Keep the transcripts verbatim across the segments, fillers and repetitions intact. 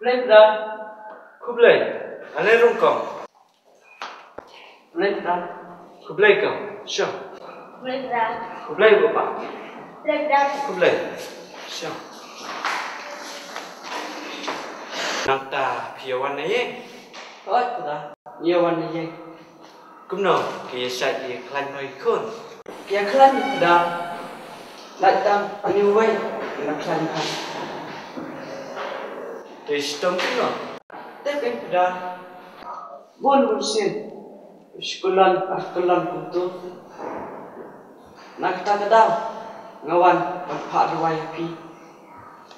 Khublei Pdar. Khublei. Ale rung kong. Khublei Pdar. Khublei kong. Sha. Khublei Pdar. Khublei baba. Khublei Pdar. Khublei. Sha. Nangta phi ïa wan na ïing? Hooid Pdar, ngi ïa wan na ïing. Kumno, ki ïa shait ïa khlaiñ bha ïa ki khun? Ki ïa khlaiñ Pdar. Lait tang une uwei, ki la khlaiñ bha. Te shitom kumno? Te pyn Pdar. Bun bun sien. Shu kyllon ar kyllon kumto. Na kata ka daw nga wan ban phah dawai ha phi.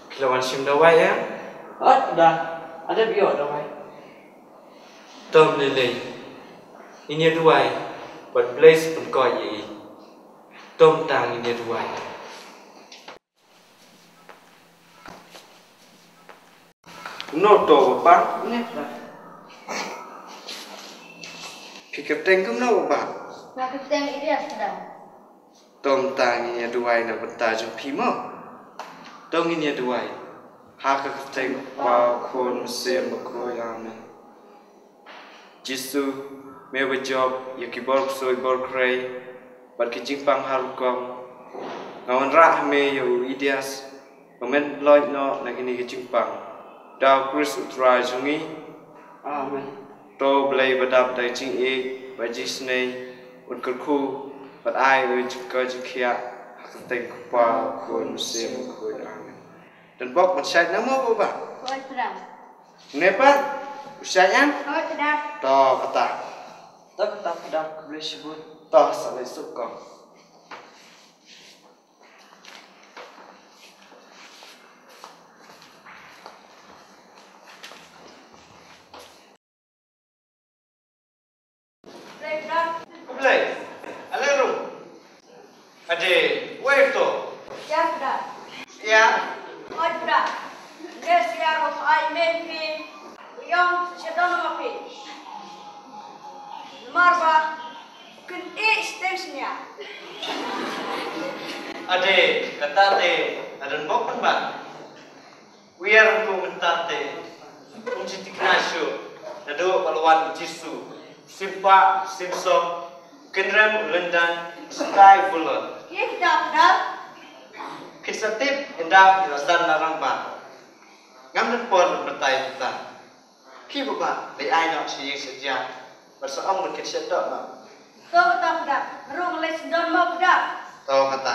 Ki la wan shim dawai em? Hooid Pdar, nga dep ïoh dawai. To ym lei lei, ngin ïa duwai bad Blei sa pynkoit ïa i. To ym tang, ngin ïa duwai. Kumno to baba? Une Pdar. Phi kyrteng kumno baba? Nga kyrteng Ilyas Pdar. To ym tang, ngin ïa duwai na bynta jong phi mo. To ngin ïa duwai. Ha ka kyrteng u Kpa, u Khun, u Mynsiem Bakhuid. Amen. Jisu, me ba jop ïa ki bor ksuid bor khrei bad ki jingpang ha rukom, nga wanrah ha me ïa u Ilyas ba men pynlait noh na kine ki jingpang. Da u Khrist u Trai jong ngi. Amen. To Blei ba dap da ka jingïeit bad jingsnei un kyrkhu bad ai ïa u jingkoit jingkhiah, ha ka kyrteng u Kpa, u Khun, u Mynsiem Bakhuid. Amen. Don bok ban shait na mo baba? Hooid Pdar. Une pat u shait em? Hooid Pdar. To kata. To kata Pdar, khublei shibun. To sa leit suk kong. Khublei. Ale rung. Ade, wei to. Ïa Pdar. Ïa. Oi Pdar. Ngi sngewbha ai mei phi. Ïong sha don ma phi. Namar ba kin i stem snia. Ade, kata te, adan bok kan ba. Wiar ko mynta te, um jingthikna shuh, naduh ba la wan u Jisu, sim pah, sim song, kynrem u lyndan, stai u bullon. Ki kdar kdar. Phin sa tip, ynda phi la san na rangbah. Ngam don por ban batai mynta. Phi baba, leit ai noh sha ïing sha jia. Bad sa ong ban kynja shet noh. To kata kdar, rung leit sdon mo kdar. To kata,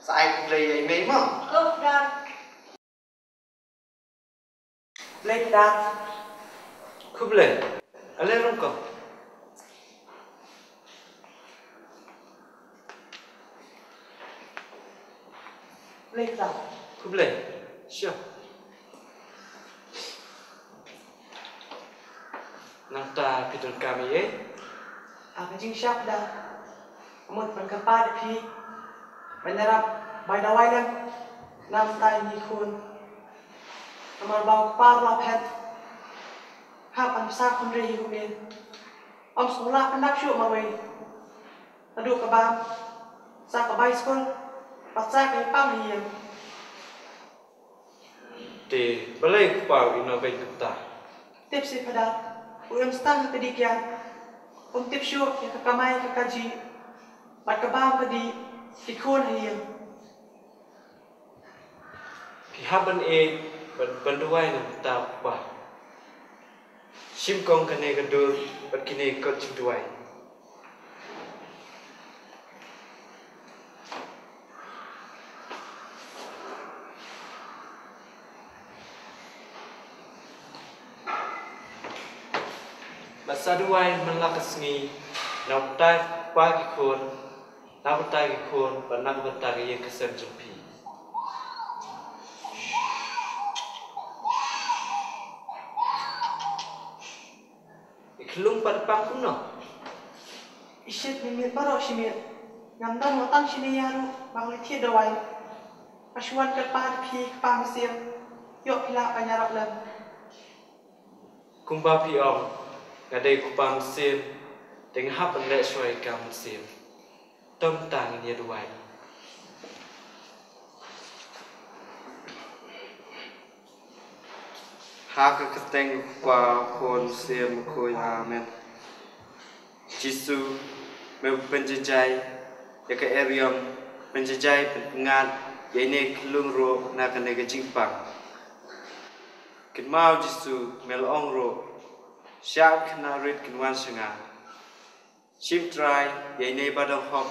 sa ai khublei ïa i mei mo. To kdar. Khublei Pdar. Khublei. Ale rung ko. Khublei Pdar. Khublei. Sha. Nangta phi donkam ïa i? Ha ka jingshisha Pdar, nga mut ban kyrpad ïa phi ban ïarap bai dawai lem na bynta ïa i khun. Namar ba u kpa u la phet, hap ban bsa khun ri hi kumne. Ym sngewlah pyndap shuh marwei. Naduh ka bam, sa ka bai skul, bad sa ka ïapang ïa ïing. Te balei u kpa u ïehnoh beiñ kumta? Tip seh Pdar, u im stad ha ka dih kiad. Um tip shuh ïa ka kamai ka kajih bad ka bam ka dih ki khun ha ïing. Phi hap ban ïeit bad ban duwai na bynta u kpa. Shim kong kane ka dur bad kine ki kot jingduwai. Bad sa duwai man la ka sngi na bynta u kpa ki khun, na bynta ki khun bad na bynta ka ïing ka sem jong phi. I khyllung pat i pang kumno? I shit miet miet baroh shi miet. Ngam don wat tang shini ïa ruh ba nga la thied dawai. Nga shu wan kyrpad ïa phi kpa mynsiem. Ïoh phi lah ban ïarap lem. Kumba phi ong, nga dei u kpa mynsiem, te nga hap ban leh shuwa ïa ka mynsiem. To mynta ngin ïa duwai. Ha ka kyrteng u Kpa, u Khun, u Mynsiem Bakhuid. Amen. Jisu, me pynjajai ïa ka eriong, pynjajai, pynpyngngad ïa ine i khyllung ruh na kane ka jingpang. Kynmaw Jisu, me la ong ruh, shah khynnah rit kin wan sha nga. Shim Trai ïa ine i ba donghok,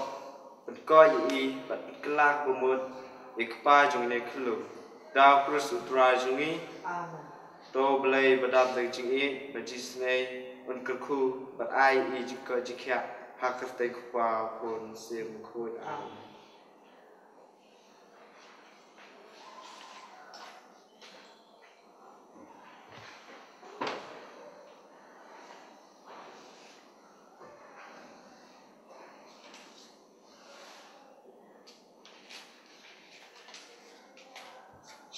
pynkoit ïa i bad pynkylla ka bamut ïa i kpa jong ine i khyllung. Da u Khrist u Trai jong ngi. Amen. To u Blei ba dap da ka jingïeit bad jingisynei un kyrkhu bad ai ïa i jingkoit jingkhiah, ha ka kyrteng u Kpa, u Khun, u Mynsiem Bakhuid. Amen.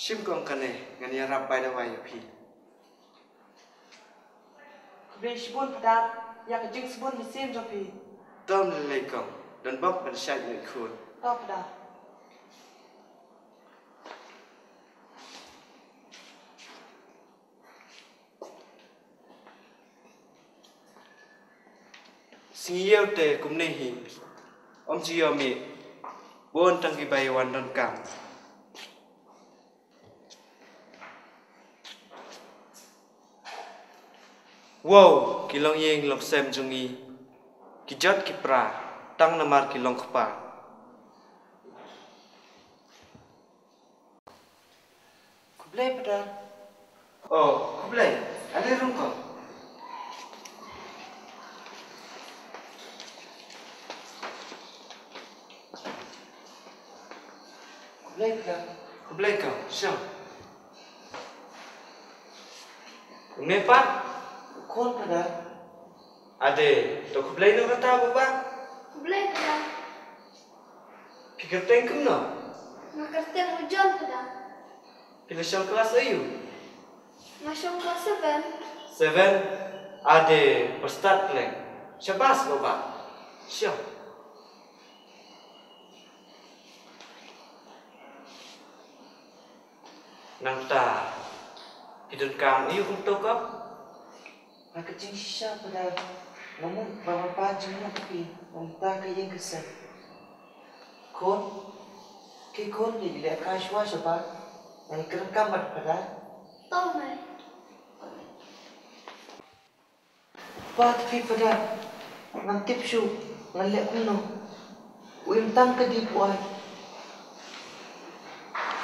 Shim kong kane, ngan ïarap bai dawai ïa phi. Khublei shibun Phadar, ïa ka jingsbun mynsiem jong phi. Tom lei kong, don bok ban shait ïa i khun. To Phadar. Sngi ïew te kumne hi, ym ju ïoh mih, bun tang ki ba ïa wan donkam. Wow, ki longïing longsem jong ngi, ki jot ki pra, tang namar ki long kpa. Khublei Phadar. Oh, khublei. Ale rung ko. Khublei Phadar. Khublei ko. Sha. Une pat? U khun Phadar. Ade, to khublei noh kata baba. Khublei Phadar. Phi kyrteng kumno? Nga kyrteng u John Phadar. Phi la shong klas aiu? Nga shong klas seven. Seven? Ade, ba stad pleng. Shabas baba. Shong. Nangta, phi donkam aiu kumto ko? Ha ka jingshisha Phadar, nga mut ba nga pan jingmut phi na ka bynta ka ïing ka sem. Khun, ki khun, ïa leh kai shuwa shabar, ngan ïakren kam bad Phadar. To mei. Kpa, te phi Phadar, ngam tip shuh ngan leh kumno. U im tang ka dih u ai.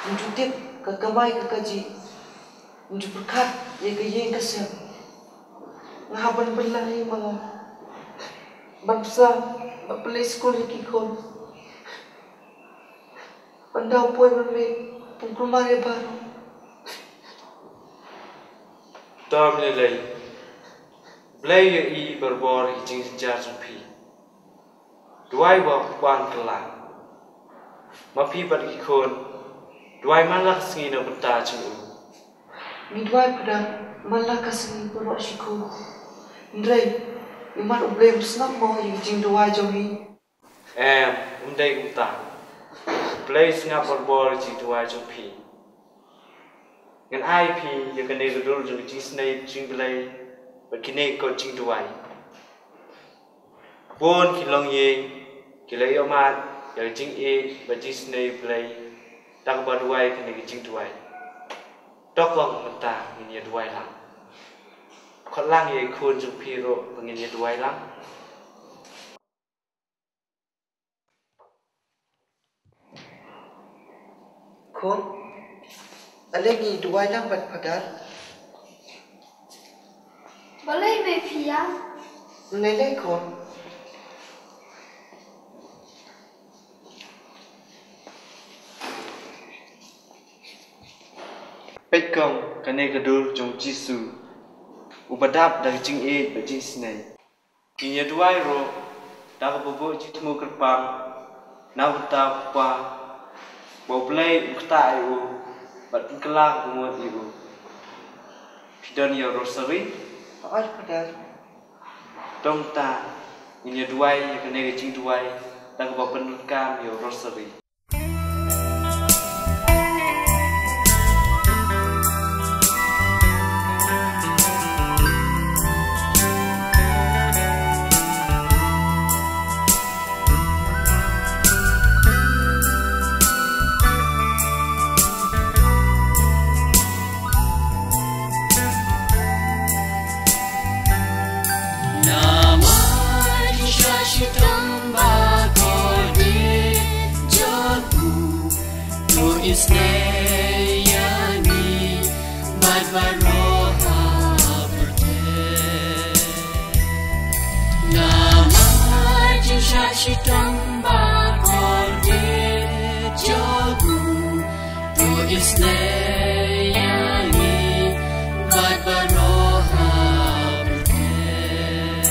Ym ju tip ka kamai ka kajih. Ym ju pyrkhat ïa ka ïing ka sem. Nga hap ban bylla hi ma nga. Ban pynsan, ban pynleit skul ïa ki khun. Ban da u poi ban mih, pynkulmar ïa baroh. Tom lei lei. Blei ïohi barabor ïa ki jingjynjar jong phi. Duwai ba u Kpa un kylla. Ma phi bad ki khun, duwai man la ka sngi na ka bynta jong u. Ngi duwai Phadar man la ka sngi baroh shi khun. Hynrei, imat U Blei um sngap mo ïa ki jingduwai jong ngi. Em, ym dei kumta. Blei sngap barabor ïa ki jingduwai jong phi. Ngan ai phi ïa kane ka dur jong ka jingisynei jong U Blei bad kine ki kot jingduwai. Bun ki longïing ki la ïohmad ïa ka jingïeit bad jingisynei U Blei da kaba duwai kane ka jingduwai. To kong mynta ngin ïa duwai lang. Khot lang ïa i khun jong phi ruh ba ngin ïa duwai lang. Khun, ale ngi duwai lang bad Phadar. Balei me phi ïa? Lei lei khun. Peit kong, kane ka dur jong Jisu, uba dap da ka jingïeit bad jingisynei. Ngin ïa duwai ruh da kaba buh jingthmu kyrpang na ka bynta u Kpa, ba U Blei un ktah ïa u bad pynkylla ka bamut ïa u. Phi don ïa u rosary? Hooid Phadar. To mynta ngin ïa duwai ïa kane ka jingduwai da kaba pyndonkam ïa u rosary. Isnei ïa ngi bad baroh ha pyrthei. Namar jingshah shitom ba kordit jong u, to isnei ïa ngi bad baroh ha pyrthei.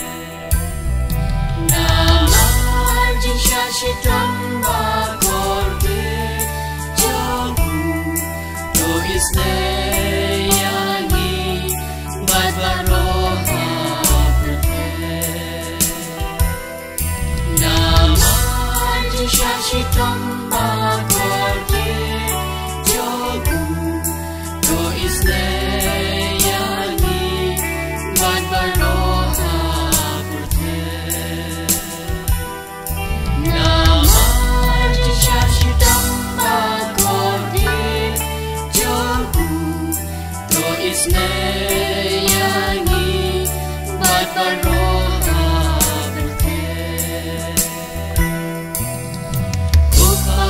Namar jingshah shitom ba kordit jong u, to isnei ïa ngi bad baroh ha pyrthei. Namar jingshah shitom ba kordit jong u, to isnei ïa ngi bad baroh ha pyrthei. Namar jingshah shitom ba kordit jong u, to isnei ïa ngi bad baroh ha pyrthei. Ko Pa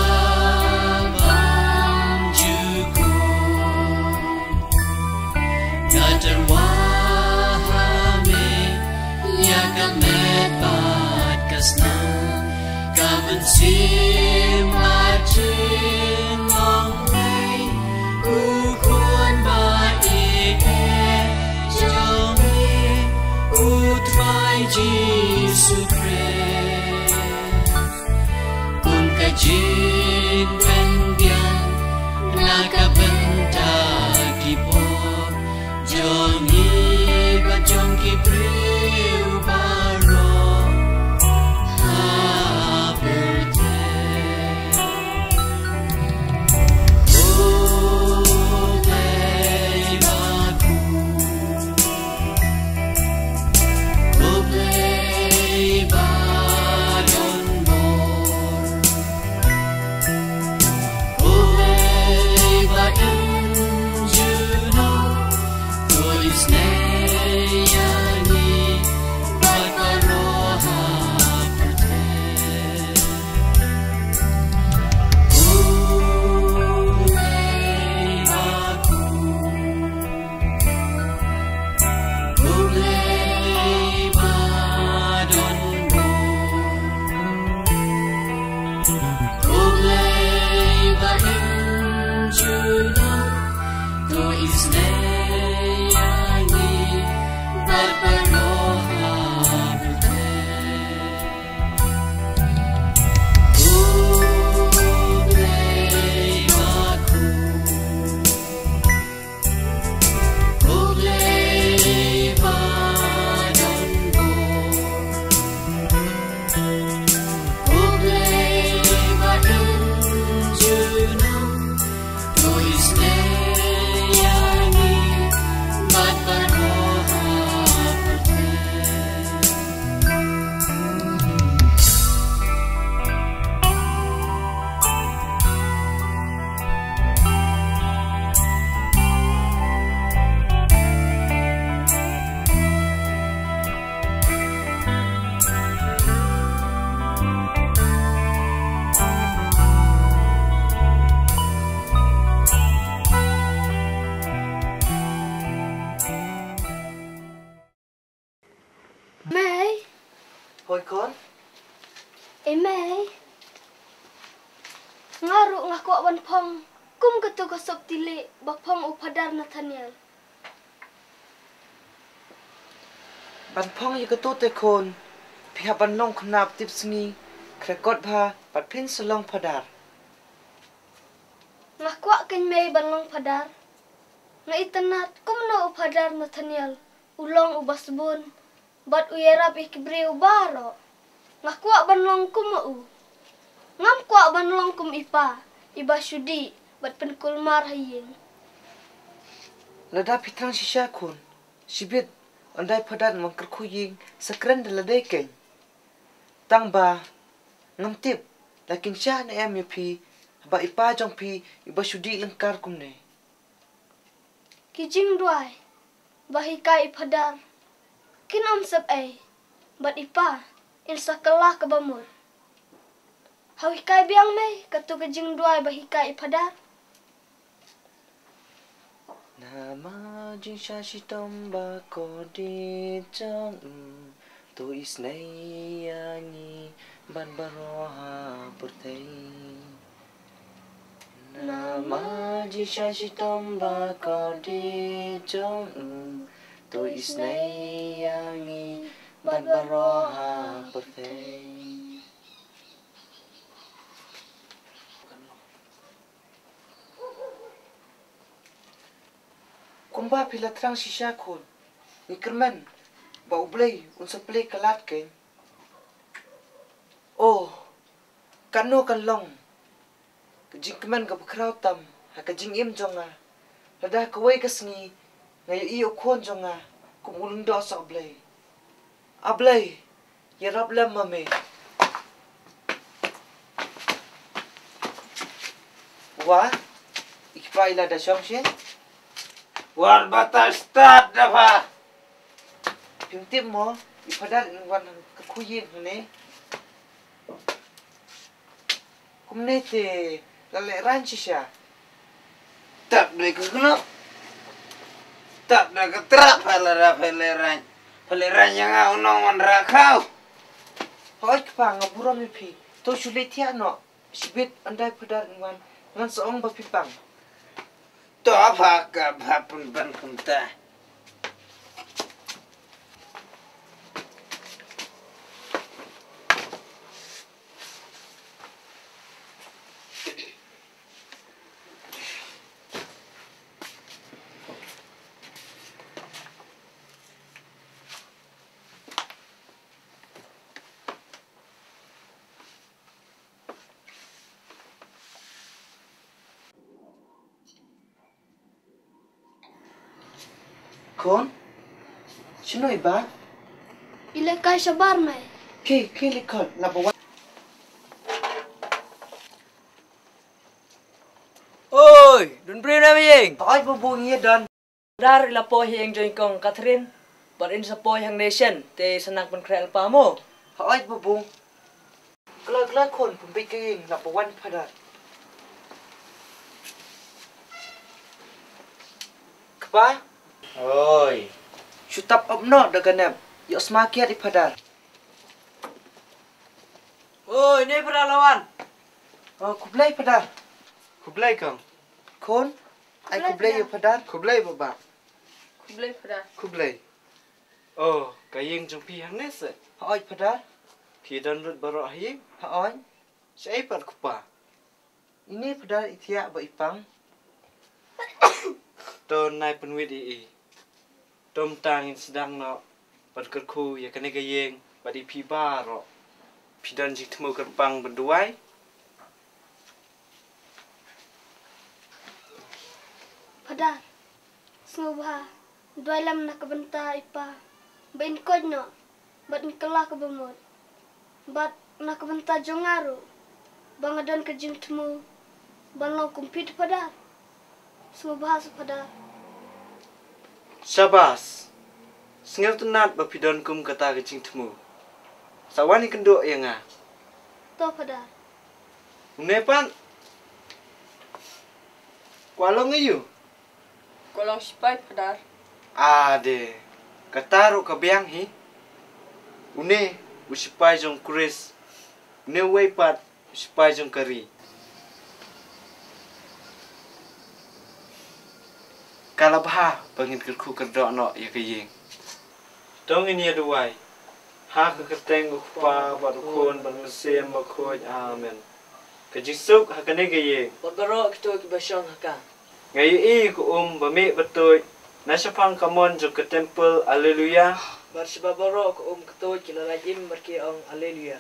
bymjukut, nga tyrwa ha me ïa ka met bad ka snam, ka mynsiem bad jinglong mei, u Khun ba ïeit jong me, u Trai Jisu Khrist. Kum ka jingpynbiang na ka bynta ki pop jong ngi bad jong ki briew baroh ha pyrthei. Khublei ba kum Khublei ba don bor. Khublei ba im junom. To isnei ïa ngi bad baroh ha pyrthei. Khublei ba kum Khublei ba don bor. Khublei ba im junom. To isnei ïa ngi bad baroh ha pyrthei. Khublei ba kum Khublei ba don bor. Khublei ba im junom. To isnei ïa ngi bad baroh ha pyrthei. Mei. Hoi khun. Eh Mei, nga ruh nga kwah ban phong kum katu ka sopti lieh ba phong u Phadar Nathaniel. Ban phong ïa katu te khun, phi hap ban long khynnah ba tipsngi, khreh kot bha, bad phin sa long phadar. Nga kwah kein Mei ban long phadar. Nga itynnad kumno u Phadar Nathaniel u long uba sbun bad u ïarap ïa ki briew baroh. Nga kwah ban long kum u. Ngam kwah ban long kum i pa, iba shu dih bad pynkulmar ha ïing. Lada phi thrang shisha khun, shibit, ynda i Phadar un kyrkhu ïing, sa kren da lade kein. Tang ba ngam tip la kin shah ne em ïa phi, haba i pa jong phi iba shu dih lyngkar kumne. Ki jingduwai ba hikai i Phadar kin ym sep ei, bad i pa in sa kylla kaba mut. Haw hikai biang Mei katu ka jingduwai ba hikai i Phadar. Namar jingshisha shitom ba kordit jong u, to isynei ïa ngi bad baroh ha pyrthei. Namar jingshisha shitom ba kordit jong u, to isynei ïa ngi bad baroh ha pyrthei. Kumba phi la thrang shisha khun, ngi kyrmen ba U Blei un sa plie ka lad kein. Oh, kano kan long ka jingkmen kaba khraw tam ha ka jingim jong nga lada kawei ka sngi nga ïohi u khun jong nga kum u lyngdoh sohblei. A Blei, ïarap lem ma me. Wa, i kpa i la da shong shen. Wat ba ta stad da pha. Phim tip mo, i Phadar in wan ka khuyin ne. Kumne te la leh rang shisha. Tap de ka kno. Tap de ka trap pha la ra pha leh rang. Pha leh rang ïa nga u nongwan rakhaw. Hoi kpa, nga burom ïa phi. To shu leit thiah noh. Shibit ynda i Phadar in wan ngan sa ong ba phi pang. To pha ka pha pynban kumta. Khun, shano i Bah? I lehkai shabar mei. Ki, ki lehkai, la ba wan. Oi, don briew na ïing? Oi, ba bun ïa don. Phadar, i la poi ha ïing jong i kong Catherine, bad in sa poi hangne shen, te sa nang pynkhreh lypa mo. Hooid, ba bun. Kloi, kloi khun, pynbeit ka ïing, la ba wan Phadar. Kpa? Oi. Shu tap ap noh da ka nep, ïohsma kiad i Phadar. Oi, ne Phadar la wan. Oh, khublei Phadar. Khublei kong. Khun, ai khublei ïa u Phadar. Khublei baba. Khublei Phadar. Khublei. Oh, ka ïing jong phi hangne se? Hooid Phadar. Phi don lut baroh ha ïing? Hooid. Shaei pat u kpa? Ine Phadar, i thiah bad i pang. To nai pynwit ïa i. To mynta ngin sdang noh ban kyrkhu ïa kane ka ïing bad ïa phi baroh. Phi don jingthmu kyrpang ban duwai? Phadar, sngewbha duwai lem na ka bynta i Pa ba in koit noh bad in kylla kaba mut. Bad na ka bynta jong nga ruh, ba nga don ka jingthmu ban long kum phi Phadar. Sngewbha sa Phadar. Shabas. Sngewtynnat ba phi don kum kata ka jingthmu. Sa wan ïakynduh ïa nga. To Phadar. Une pat, kwah long aïu? Kwah long sipai Phadar. Ade, kata ruh ka biang hi. Une u sipai jong Khrist, une uwei pat u sipai jong ka ri. Ka la bha ba ngin kyrkhu kyrdoh noh ïa ka ïing. To ngin ïa duwai. Ha ka kyrteng u Kpa bad u Khun bad u Mynsiem Bakhuid. Amen. Ka jingsuk ha kane ka ïing. Bad baroh kito kiba shong ha ka. Nga ïohi ka um ba mih ba tuid na shaphang ka mon jong ka templ. Alleluia. Bad sha baroh ka um ka tuid ki la lait im bad ki ong Alleluia.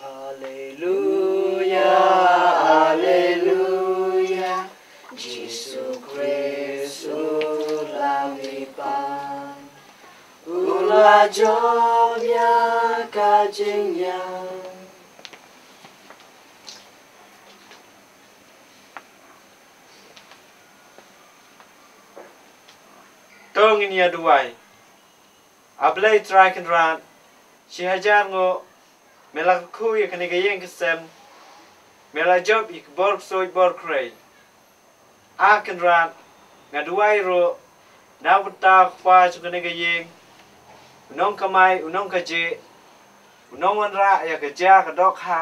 Alleluia, Alleluia. Jisu Khrist u la mihpat, u la jop ïa ka jingïap. To ngin ïa duwai. A Blei Trai Kynrad, shi hajar nguh me la kyrkhu ïa kane ka ïing ka sem, me la jop ïa ki bor ksuid bor khrei. A Kynrad, Nga duwai ruh na ka bynta u kpa jong kane ka ïing, u nongkamai, u nongkajih, u nongwanrah ïa ka jia ka dohkha.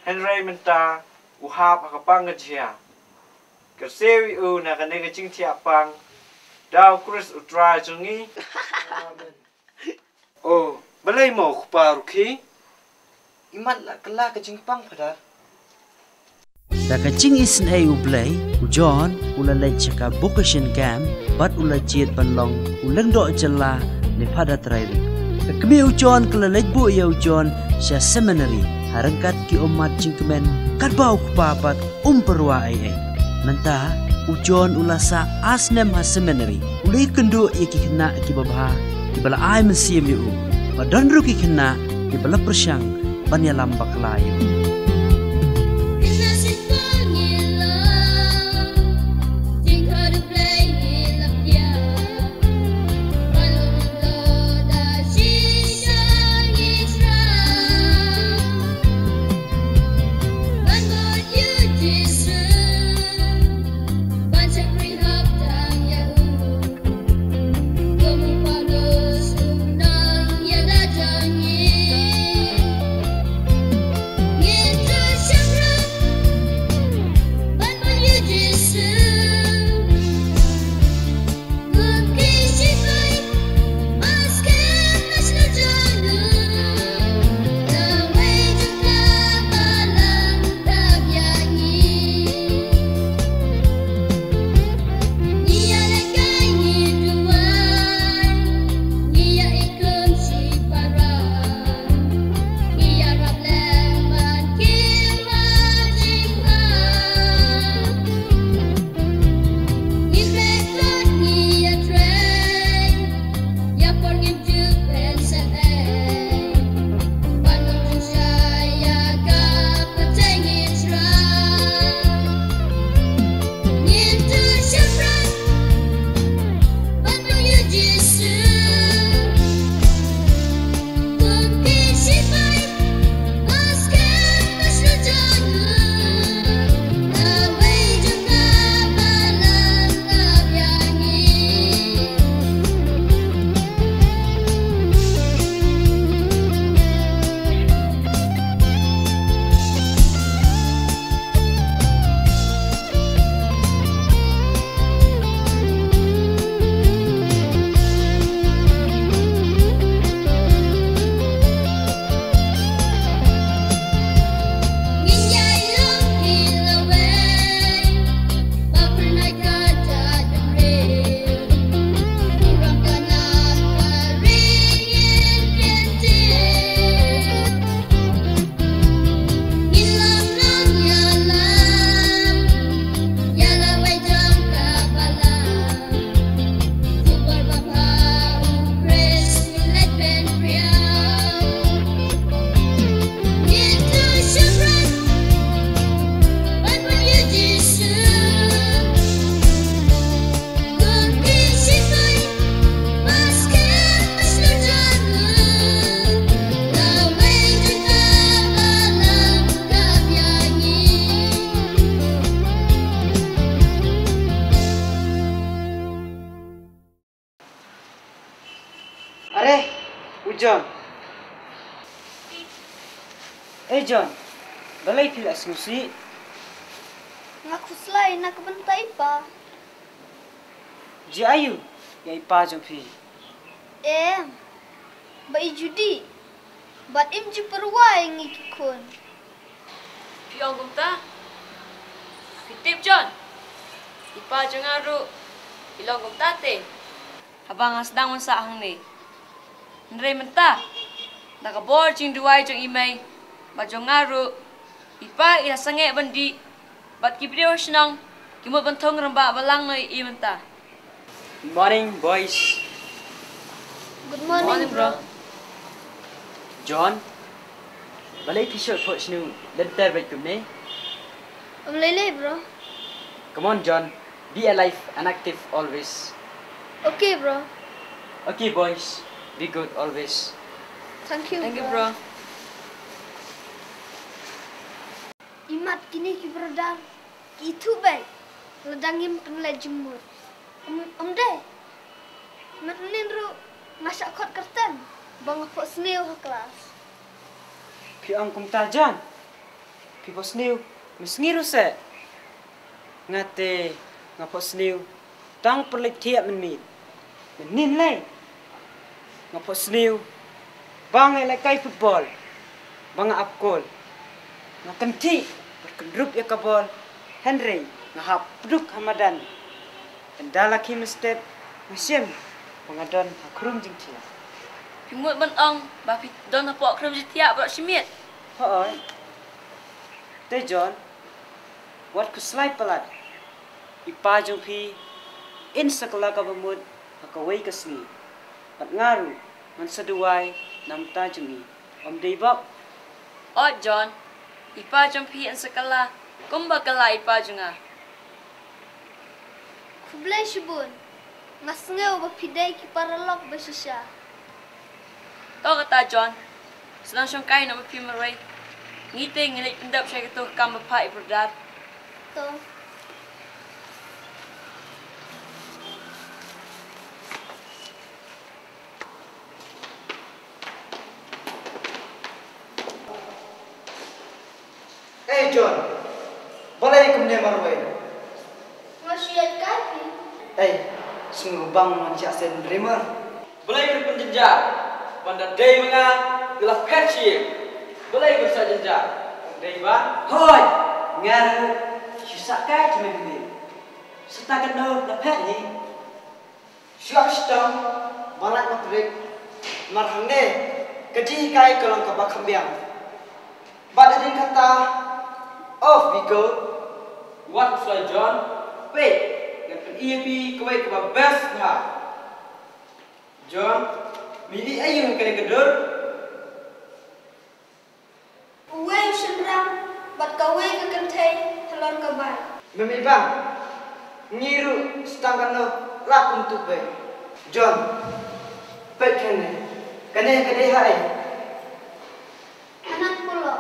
Hynrei mynta u hap ha ka pang ka jia. Kyrsiew ïa u na kane ka jingthiah pang da U Khrist U Trai jong ngi. Amen. Oh, balei mo u kpa ruh khie? Imat la kylla ka jingpang, Phadar. Da ka jingisynei U Blei, u John u la leit sha ka vocation camp bad u la jied ban long u lyngdoh jylla ne phadar trai ri. Ka kmie u John ka la leit buh ïa u John sha seminary, ha ryngkat ki ummat jingkmen, katba u kpa pat um pyrwa ei ei. Mynta u John u la sah ar snem ha seminary, u la ïakynduh ïa ki khynnah kiba bha, kiba la ai mynsiem ïa u. Bad don ruh ki khynnah kiba la pyrshang ban ïalam bakla ïa u. Are, u John. Ei John, balei phi la sngewsih? Nga khuslai na ka bynta i pa. Jia aiu ïa i pa jong phi? Em, ba i Judy. Bad im ju pyrwa ïa ngi ki khun. Phi ong kumta? Phi tip John, i pa jong nga ruh i long kumta te. Haba nga sdang wan sah hangne. Hynrei mynta, da ka bor jingduwai jong i mei bad jong nga ruh, i pa i la sangeh ban dih, bad ki briew shnong ki mut ban thung rangbah balang noh ïa i mynta. Good morning, boys. Good morning, bro. John, balei phi shu thoh shnu lynter bad kumne? Ym lei lei, bro. Come on, John. Be alive and active always. Okay, bro. Okay, boys. Be good always. Thank you, bro. Imat kine ki brother ki ithuh beit. Lada ngim pynleit jingmut. Ym, ym dei. Mynnin ruh nga shah khot kyrteng ba nga phohsniew ha klas. Phi ong kumta John? Phi phohsniew mynsngi ruh seh. Nga te nga phohsniew tang pynleit thiah mynmiet. Mynnin lei nga phohsniew ba nga lehkai football ba nga ap kol. Nga kynthih bad kyndrup ïa ka bol, hynrei nga hap pduk ha madan. Ynda la khie mynstep nga shem ba nga don ha khrum jingthiah. Phi mut ban ong ba phi don hapoh khrum jingthiah baroh shi miet? Hooid. Te John, wat khuslai palat. I pa jong phi in sa kylla kaba mut ha kawei ka sngi. Bad nga ruh ngan sa duwai na bynta jong i. Ym dei bok? Oi John, i pa jong phi in sa kylla kumba kylla i pa jong nga. Khublei shibun. Nga sngew ba phi dei ki paralok ba shisha. To kata John, sdang shongkai noh ma phi marwei. Ngi te ngi leit pyndep sha kito ki kam ba phah i Bordar. To. Ei John, balei kumne marwei? Nga shu ïaid kai phi. Ei, sngewbang ngan shah sait dreamer. Balei phin pynjynjar? Ban da dei ma nga, nga la phet sha ïing. Balei phin shah jynjar? Dei ban? Hooid, nga ruh shu sah kai jingmut. Sata katno la phet hi. Shuwa ka shitom ba lait matrik, namar hangne ka jinghikai ka long kaba kham biang. Bad hadien kata, off we go. Wat khuslai John, peit, ngan pyni ïa phi kawei kaba best bha. John, me ïohi aïu ha kane ka dur? Uwei u shynrang bad kawei ka kynthei halor ka bai. Mem i bang, ngi ruh sdang katno la kumtuh beit. John, peit kane, kane ka dei ha ei? Hanan pulor.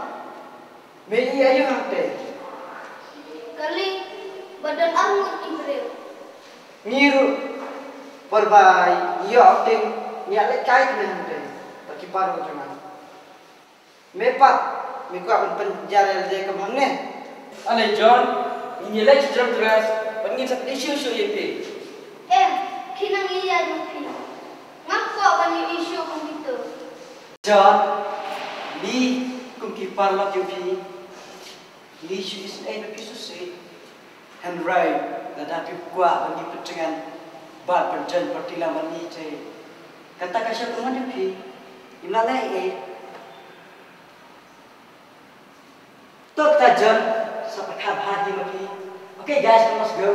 Me ïohi aïu hangtei? Kali ba don arngut ki briew. Ngi ruh, por ba ïoh outing, ngi ïalehkai kane hangtei bad ki paralok jong nga. Me pat, me kwah ban pynjynjar ïa lade kum hangne? Ale John, ngin ïaleit sha jrong dress bad ngin sa pyni shuh shuh ïa phi. Em, khie nang ïaid ma phi. Ngam kwah ban ïohi shuh kum kito. John, ngi kum ki paralok jong phi, ngi shu isynei bad phi shisha. Hynrei lada phi kwah ban ïa pynjngai bad ban join party lang bad ngi te, kata ka sha pynwan ïa phi. Ngim lah leh ei ei. To kata John, sa pyrkhat bha hi ma phi. Okay guys, we must go.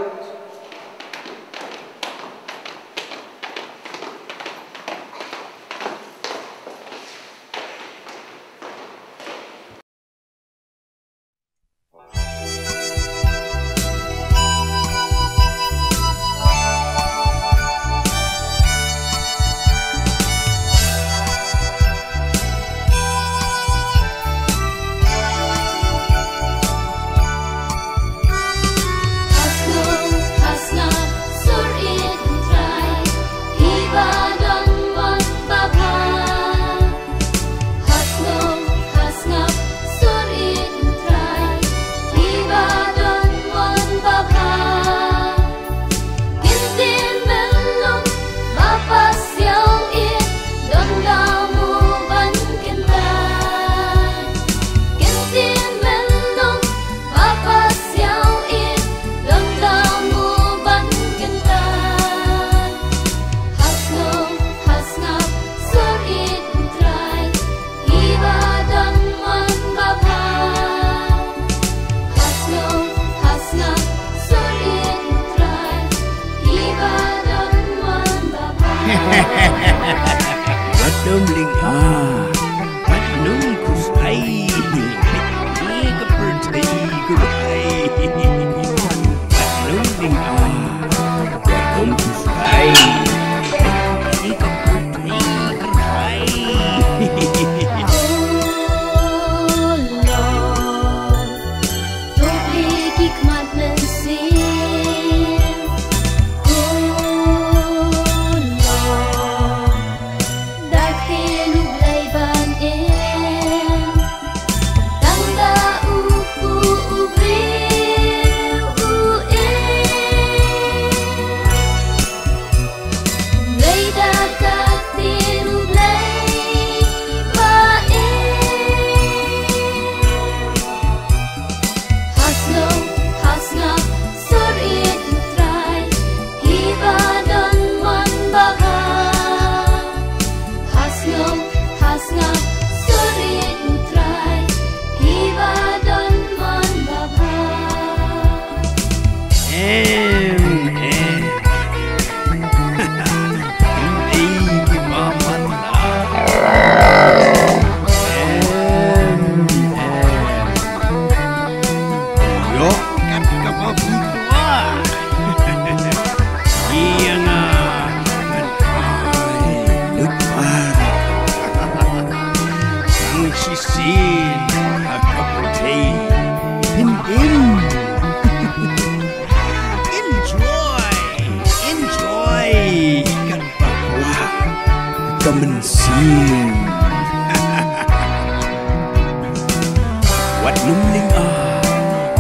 Em, em. Ei, ki ba man. Em, em. Ïoh kat kaba phi kwah. Ïa nga ngan ai lut par. Tang shisien ha ka pyrthei. Phin im. Enjoy, enjoy. Kat ba kwah ka mynsiem. Wat nym lynga,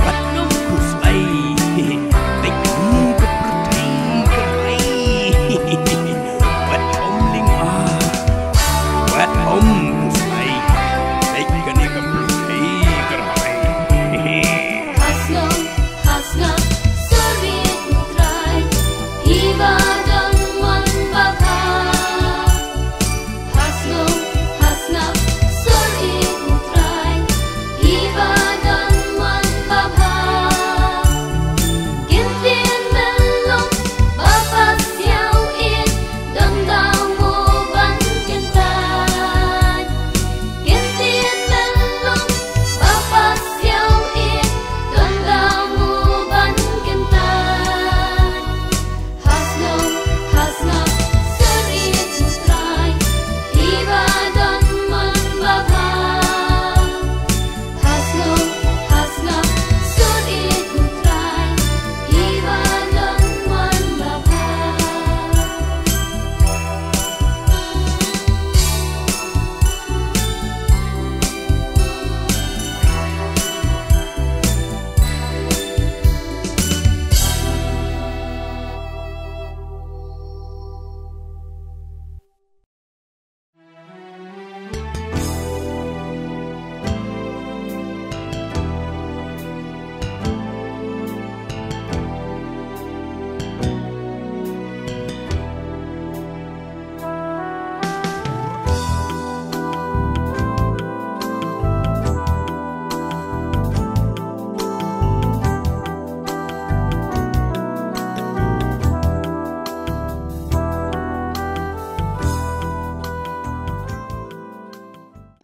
wat nym khuslai. Peit kane ka pyrthei ka rei. Wat nym lynga, wat nym khuslai. Peit kane ka pyrthei ka rei. Ha sngap, ha sngap, sor ïeit U Trai, phi ba don mon babha. Ha sngap, ha sngap, sor ïeit U Trai, phi ba don mon babha. Kyntien myllung ba pasiaw ïeit, don daw mo ban kyntait. Kyntien myllung ba pasiaw ïeit, don daw mo ban kyntait. Ha sngap, ha sngap, sor ïeit U Trai, phi ba don mon babha. Ha sngap, ha sngap, sor ïeit U Trai, phi ba don mon babha.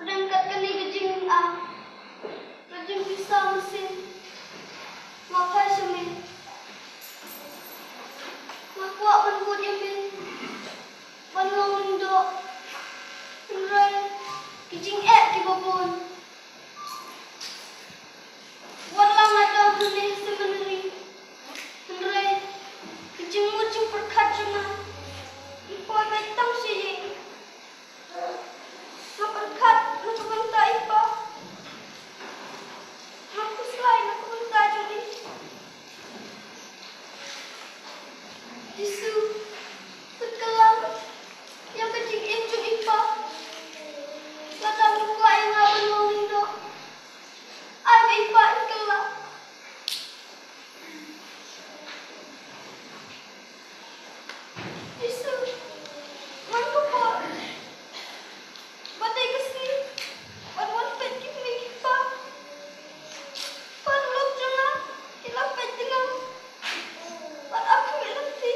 Ryngkat kane ka jingïaid, ka jingpisa mynsiem, nga phai sha me. Nga kwah ban bud ïa me ban long lyngdoh. Hynrei ki jingeh kiba bun. Wat la nga dang hangne ha seminary, hynrei ki jingmut jingpyrkhat jong nga ki poi beit tang sha ïing. Nga pyrkhat na ka bynta i pa. Nga khuslai na ka bynta jong i. Jisu, pynkylla ïa ka jingim jong i pa. Lada me kwah ïa nga ban long lyngdoh, ai ba i pa in kylla. Jisu, man ka por ba dei ka sngi ban wan peit ki kmie ki kpa. Paralok jong nga ki la peit ïa nga bad ap khmih lynti.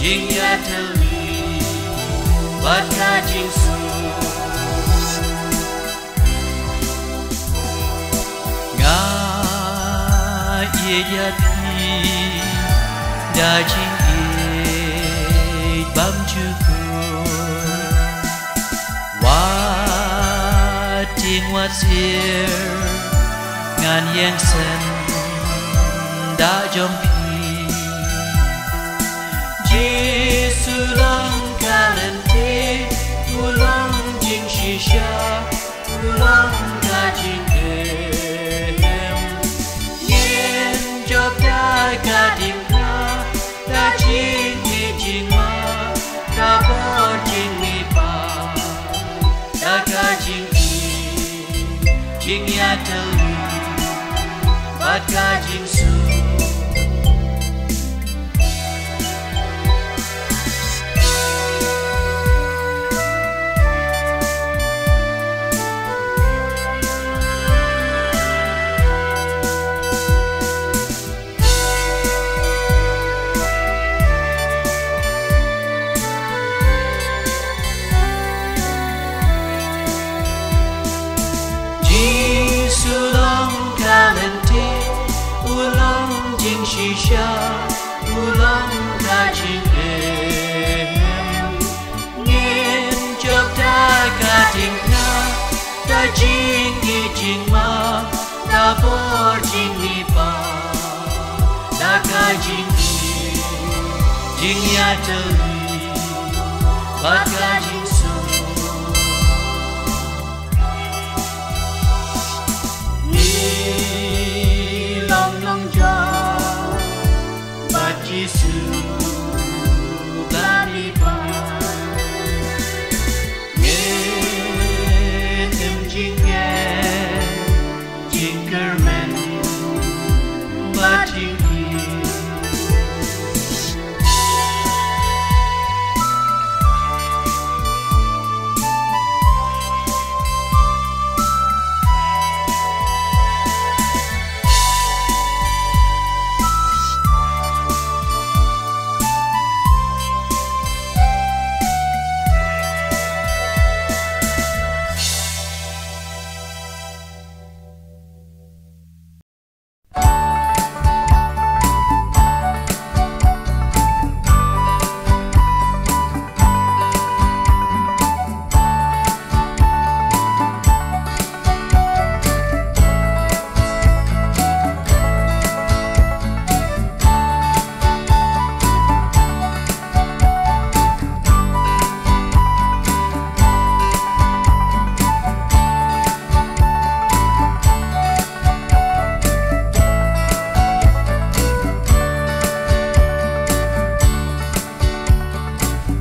Jingïatylli bad ka jingsuk. Nga ïeit ïa phi da jingïeit bymjukut. Wat ïing wat sier ngan ïeng senda jong phi. Jisu long ka lynti, u long jingshisha, u long ka jingim. Ngin jop da ka diengphna, da jingïeit jingma, da bor jingmihpat, da ka jingïeit jingïatylli bad ka jingsuk. Jisu long ka lynti, u long jingshisha, u long ka jingim. Ngin jop da ka diengphna, da jingïeit jingma, da bor jingmihpat, da ka jingïeit jingïatylli bad ka jingsuk. Ngi long nongjop bad Jisu bad i Blei. Ngin im jingeh jingkyrmen bad jingïeit.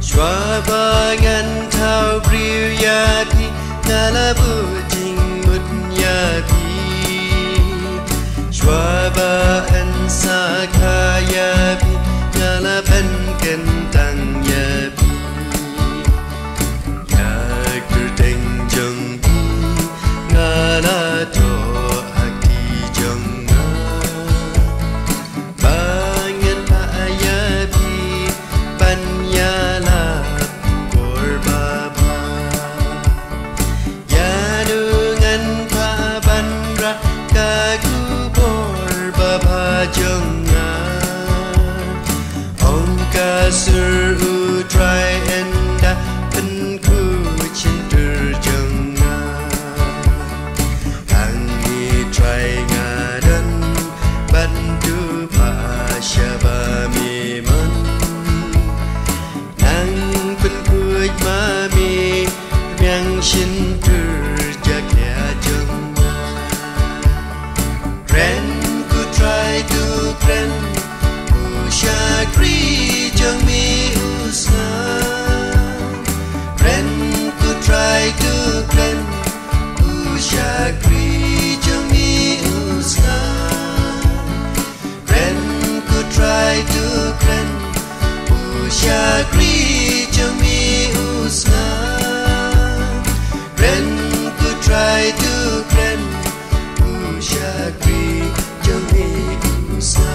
Shuwa ba ngan thaw briew ïa phi, nga la buh jingmut ïa phi. Shuwa ba yn sa kha ïa phi, nga la pynkyntang ïa phi. Ïa kyrteng jong phi nga la thoh ha kti jong nga. Ba ngan phah ïa phi ban ïalap bor babha. Ïa u ngan phah ban rah ka khubor babha jong nga. Ong ka sur U Trai, ynda pynkhuid shyntur jong nga. Hangne Trai nga don ban tu phah sha ba me mon. Nang pynkhuid ma me, pynbiang shyntur jakhlia jong nga. Kren ko Trai to kren, u shakri jong me u sngap. Kren ko Trai to kren, u shakri jong me u sngap. Kren ko Trai to kren, u shakri jong me u sngap. Kren ko Trai to kren, u shakri jong me u sngap.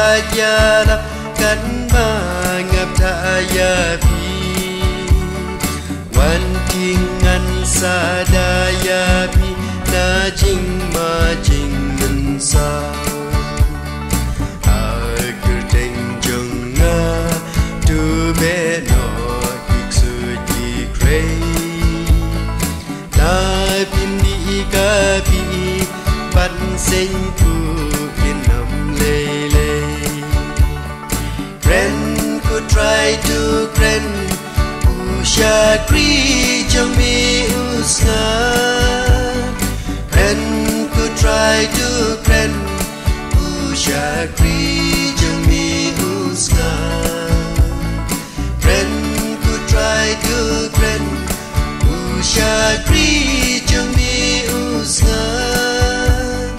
Ïarap katba nga bthah ïa phi, wan ki ngan sa da ïa phi na jingma jingmynsaw. Ha kyrteng jong nga, to beh noh ki ksuid ki khrei. Na pynmih ka phi, ban seng phu phin ym lei lei. Kren ko Trai, to kren, u shakri jong me u sngap. Kren ko Trai, to kren, u shakri jong me u sngap. Kren ko Trai, to kren, u shakri jong me u sngap.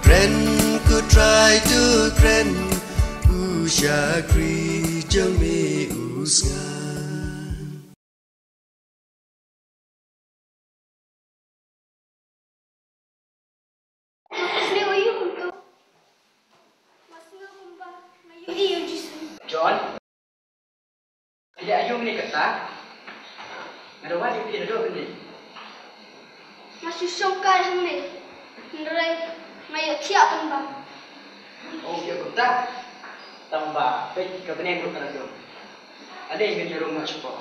Kren ko Trai, to kren, u shakri jong me u sngap. John? Ïa aïu mynne kata? Nga da wad ïa phi naduh mynne. Nga shu shongkai hangne. Hynrei nga ïohthiah pynban. Oh, ïa kumta. Tang ba peit ka bneng ruh ka la dum. Ale ngin ïaroh noh shapoh.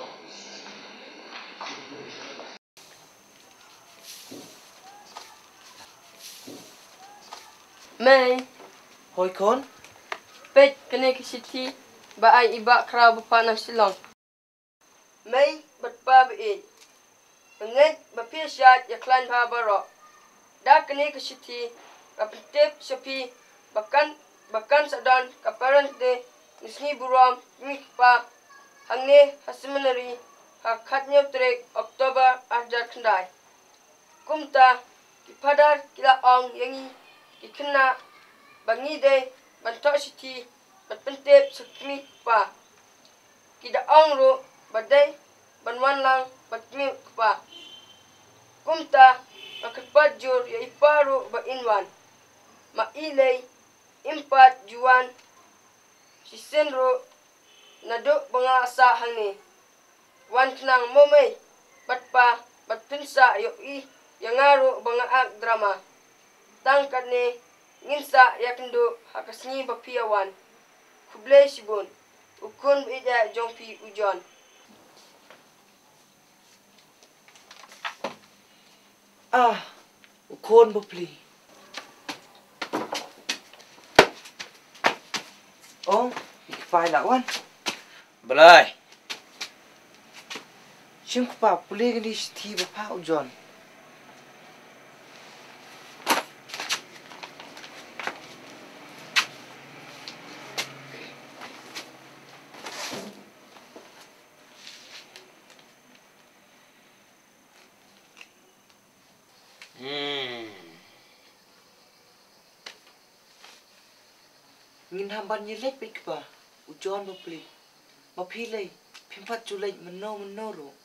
Mei. Hoi khun. Peit kane ka shithi ba ai i Bah Khraw ba phah na Shillong. Mei bad pa ba ïeit. Nga ngeit ba phi shait ïakhlaiñ bha baroh. Da kane ka shithi nga pyntip sha phi ba kan, ba kan sa don ka Parents' Day ne sngi burom kmie kpa hangne ha seminary ha khathynñiew tarik October arhajar khyndai. Kumta ki phadar ki la ong ïa ngi ki khynnah ba ngi dei ban thoh shithi bad pyntip sha kmie kpa. Ki da ong ruh ba dei ban wan lang bad kmie kpa. Kumta nga kyrpad jur ïa i pa ruh ba in wan. Ma i lei im pat ju wan shisien ruh naduh ba nga sah hangne. Wan khnang mo mei bad pa bad pynsah ïohi ïa nga ruh ba nga act drama. Tang katne ngin sa ïakynduh ha ka sngi ba phi ïa wan. Khublei shibun. U khun ba ïeit jong phi u John. Ah, u khun bapli. Oh, i kpa i la wan. Blei. Shim kpa, pule kane ka shithi ba phah u John. Hmm. Ngin hap ban ïaleit beit kpa, u John bapli. Ma phi lei, phim pat ju leit mynno mynno ruh.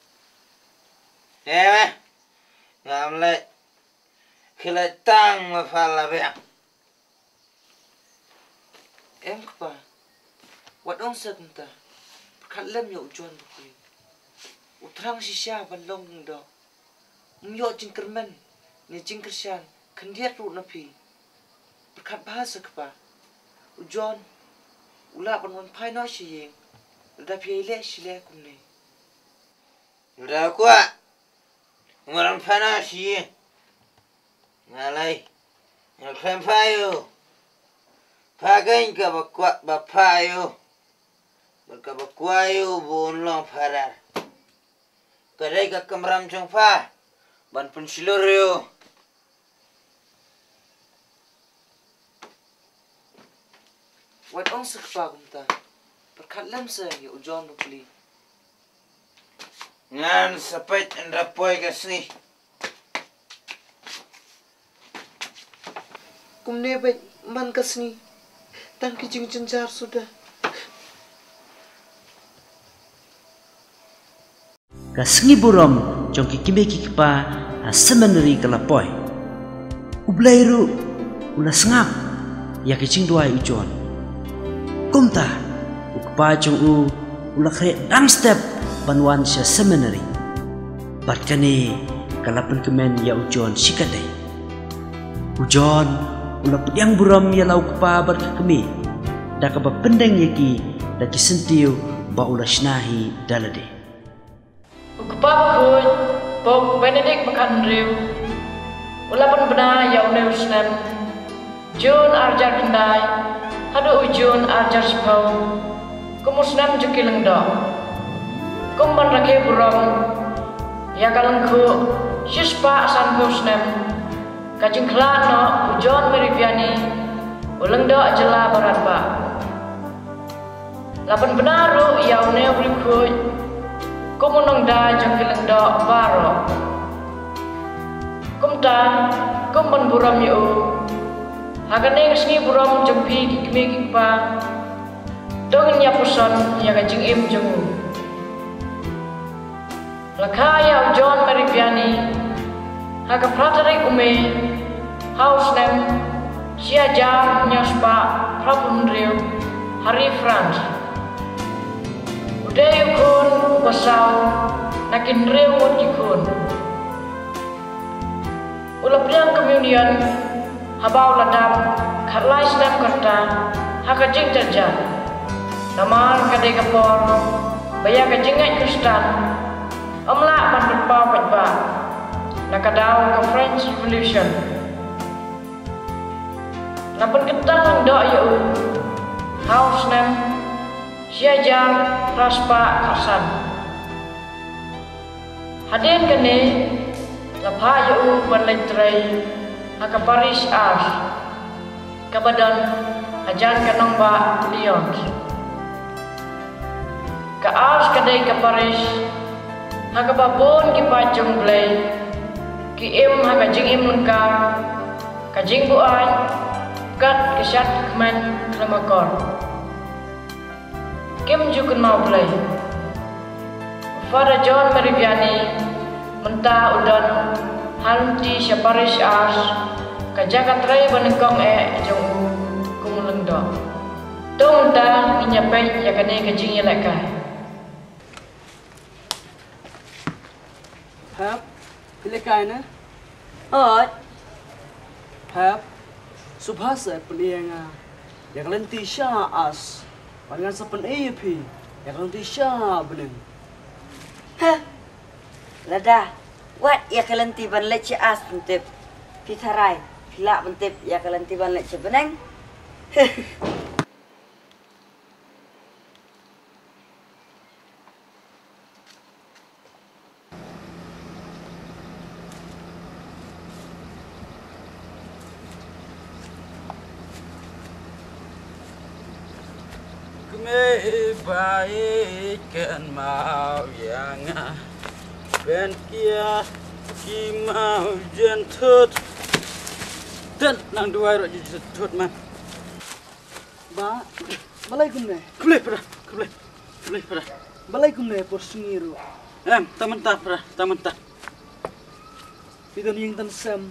He, ngam leit. Khie leit tang ma pha la biang. Em kpa, wat ong sa kumta. Pyrkhat lem ïa u John bapli. U thrang shisha ban long lyngdoh. Um ïoh jingkyrmen ne jingkyrshan khyndiat ruh na phi. Pyrkhat bha sa kpa. U John u lah ban wan phai noh sha ïing lada phi ïaleh shileh kumne. Lada kwah. Ngan ym phai noh sha ïing. Nga lei. Ngan khlem phai ïa u. Pha keiñ kaba kwah ba phah ïa u. Bad kaba kwah ïa u ba un long phadar. Ka dei ka kamram jong pha ban pynshlur ïa u. Wat ong sa kpa kumta. Pyrkhat lem sa ïa u John bapli. Ngan sa peit ynda poi ka sngi. Kumne beit man ka sngi. Tang ki jingjynjar suda. Ka sngi burom jong ki kmie ki kpa ha seminary ka la poi. U Blei ruh u la sngap ïa ki jingduwai u John. Kumta u kpa jong u u la khreh dang step ban wan sha seminari. Bad kane ka la pynkmen ïa u John shikatdei. U John u la pdiang burom ïa la u kpa bad ka kmie da kaba pyndeng ïa ki da ki syntiew ba u la shna hi da lade. U kpa bakhuid, Pope Benedict ba khathynriew, u la pynbna ïa une u snem June arhajar khyndai haduh u June arhajar shiphew kum u snem jong ki lyngdoh. Kum ban rakhe burom ïa ka lyngkhuh shispah sanphew snem ka jingkhlad noh u John Mary Vianney, u lyngdoh jylla baroh ba la pynbna ruh ïa une u riewkhuid kum u nongda jong ki lyngdoh baroh. Kumta, kum ban burom ïa u, ha kane ka sngi burom jong phi ki kmie ki kpa, to ngin ïa puson ïa ka jingim jong u. La kha ïa u John Mary Vianney ha ka phra tarik u May ha u snem shi hajar hynñiew spah phra phew hynriew ha ri France. U dei u khun uba saw na ki hynriew ngut ki khun. U la pdiang communion haba u la dap khatlai snem ka rta ha ka jingtyrjat. Namar ka dei ka por ba ïa ka jingngeit Khristan ym lah ban pynpaw paidbah na ka daw ka French Revolution. La pynkyntang lyngdoh ïa u ha u snem shi hajar phra spah khatsan. Hadien kane la phah ïa u ban leit trei ha ka parish Ars kaba don hajan ka nongbah Lyons. Ka Ars ka dei ka parish ha kaba bun ki paid jong U Blei ki im ha ka jingim lyngkar, ka jingbuaid bad ka shad khmat khlem akor. Kim ju kynmaw Blei. Father John Mary Vianney mynta u don ha lynti sha parish Ars, ka jaka trei ba nyngkong eh jong u kum u lyngdoh. To mynta ngin ïa peit ïa kane ka jingïalehkai. Hep, phi lehkai ne? Hooid. Hep, sngewbha sa pyni ïa nga ïa ka lynti sha Ars, bad ngan sa pyni ïa phi ïa ka lynti sha bneng. Heh. Lada wat ïa ka lynti ban leit sha Ars pyntip, phi tharai phi lah ban tip ïa ka lynti ban leit sha bneng? Kmie ba ïeit kynmaw ïa nga, pynkia ki maw jen thut. Ten nang duwai ruh jen thut man. Ba, balei kumne? Khublei para, khublei. Khublei para. Balei kumne por sngi ruh? Em, tang mynta para, tang mynta. Phi don ïing don sem,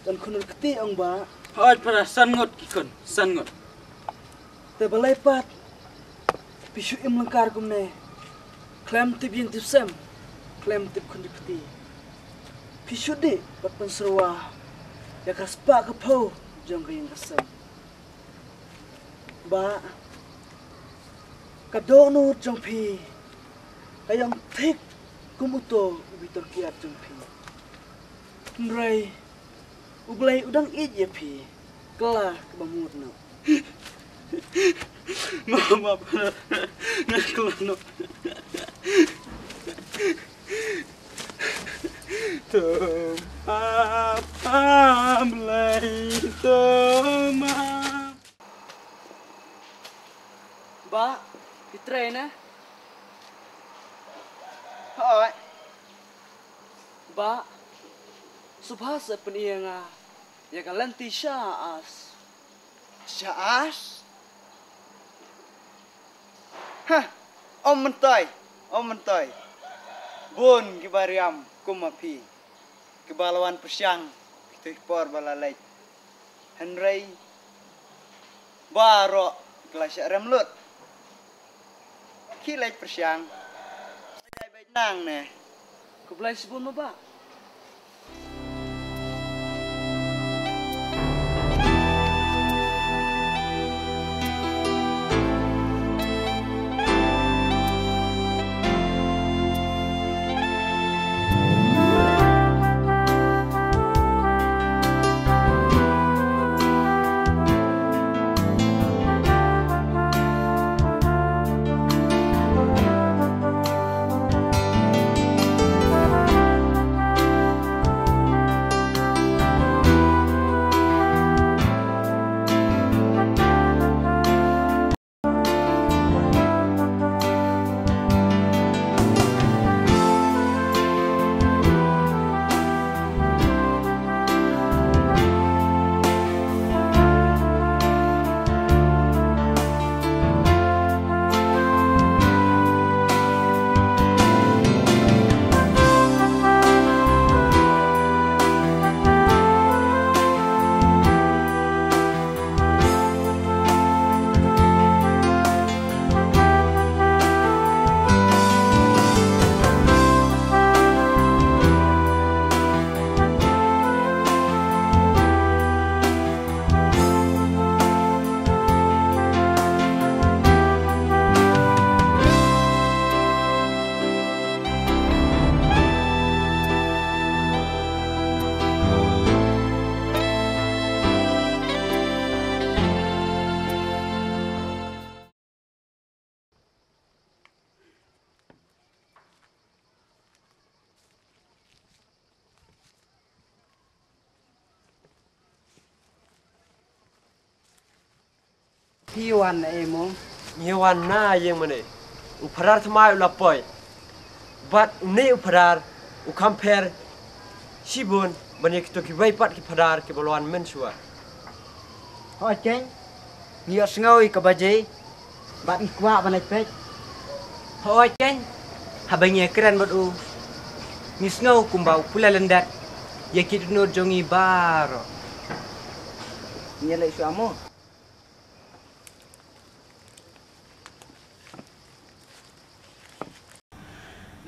don khun don kti ong ba? Hooid para, san ngut ki khun, san ngut. Te balei pat phi shu im lyngkar kumne, khlem tip ïing tip sem, khlem tip khun tip kti? Phi shu dih bad pynsyrwa ïa ka spah ka phew jong ka ïing ka sem. Ba ka dohnud jong phi ka ïong thik kum uto u bitor kiad jong phi. Hynrei U Blei u dang ïeit ïa phi. Kylla kaba mut noh. Mama, nga kylla noh. To map, ah, Blei, to map. Ba, phi trei ne? Hooid. Ba, sngewbha sa pyni ïa nga ïa ka lynti sha Ars. Sha Ars? Hah, ym myntoi, ym myntoi. Bun kiba riam kum ma phi, kiba la wan pyrshang kito ki por ba la leit. Hynrei baroh Khlaiñ sha rem lut. Ki leit pyrshang. Sa jai beit nang ne. Khublei shibun mo ba. Phi wan na ei mo? Ngi wan na ïing mane. U Phadar thymmai u la poi. Bad une u Phadar u kham pher shibun ban ïa kito kiwei pat ki Phadar kiba la wan mynshuwa. Hooid keiñ, ngi ïohsngew ïa kaba jai bad ngi kwah ban leit peit. Hooid keiñ, haba ngi ïakren bad u, ngi sngew kumba u pule lyndet ïa ki dohnud jong ngi baroh. Ngi leit shuwa mo.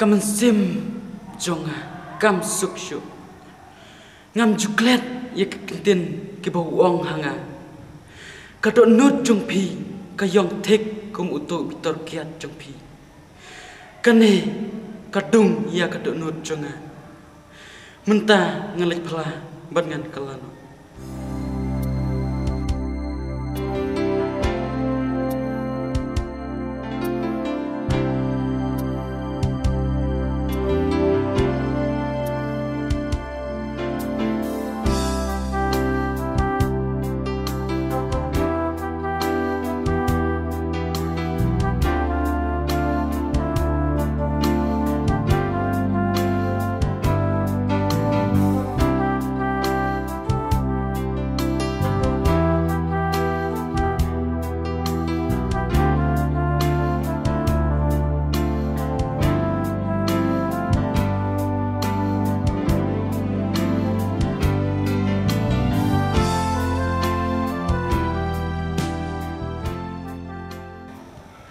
Ka mynsiem jong nga kam suk shuh. Ngam ju klet ïa ki kyntien kiba u ong ha nga. Ka dohnud jong phi ka ïong thik kum uto u bitor kiad jong phi. Kane ka dung ïa ka dohnud jong nga. Mynta ngan leit phla bad ngan kylla noh.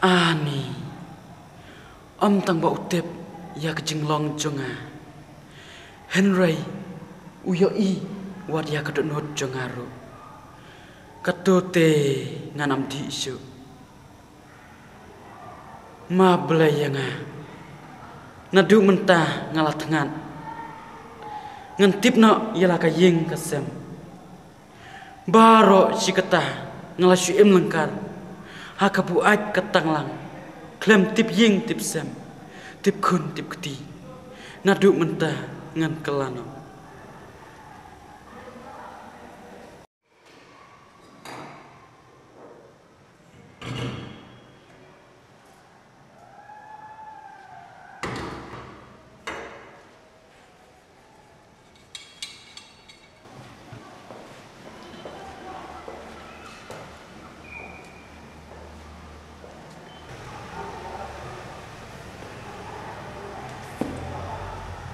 Ani, ym tang ba u tip ïa ka jinglong jong nga, hynrei u ïohi wat ïa ka dohnud jong nga ruh. Kato te ngan ym dih shuh. Ma Blei ïa nga, naduh mynta nga la thngan. Ngan tip noh ïa la ka ïing ka sem. Baroh shi katta nga la shu im lyngkar ha ka buaid ka tanglang, khlem tip ïing tip sem, tip khun tip kti. Naduh mynta ngan kylla noh.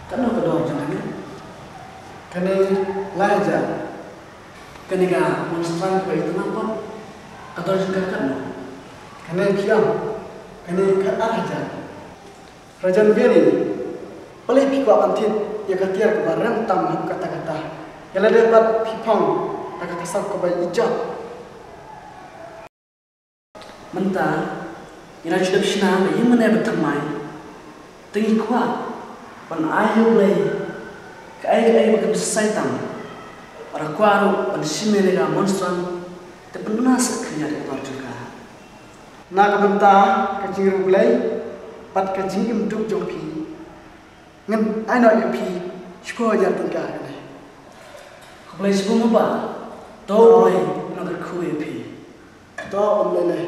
Katno ka dor jong kane? Kane lai hajar. Kane ka monstrous kaba ïa tang pat. Ka dor jong ka katno? Kane phi ong, kane khatar hajar. Rajan biang ïa ngi. Balei phi kwah ban thied ïa ka tiar kaba rem tam haduh katta katta? Ïa lade pat phi phong da ka ksaw kaba ïeit. Mynta ngi la ju dep shna ka ïing mane ba thymmai. Te ngi kwah ban ai ha U Blei kaei kaei ba kan sa ïai tam. Bad kwah ruh ban shim ïa ka monstrous te pynbna sa khyndiat ïa ka tor jong ka. Na ka bynta ka jingïeit U Blei bad ka jingim duk jong phi, ngan ai noh ïa phi shiphew hajar tyngka kane. Khublei shibun Bah. To U Blei un kyrkhu ïa phi. To U Blei leh.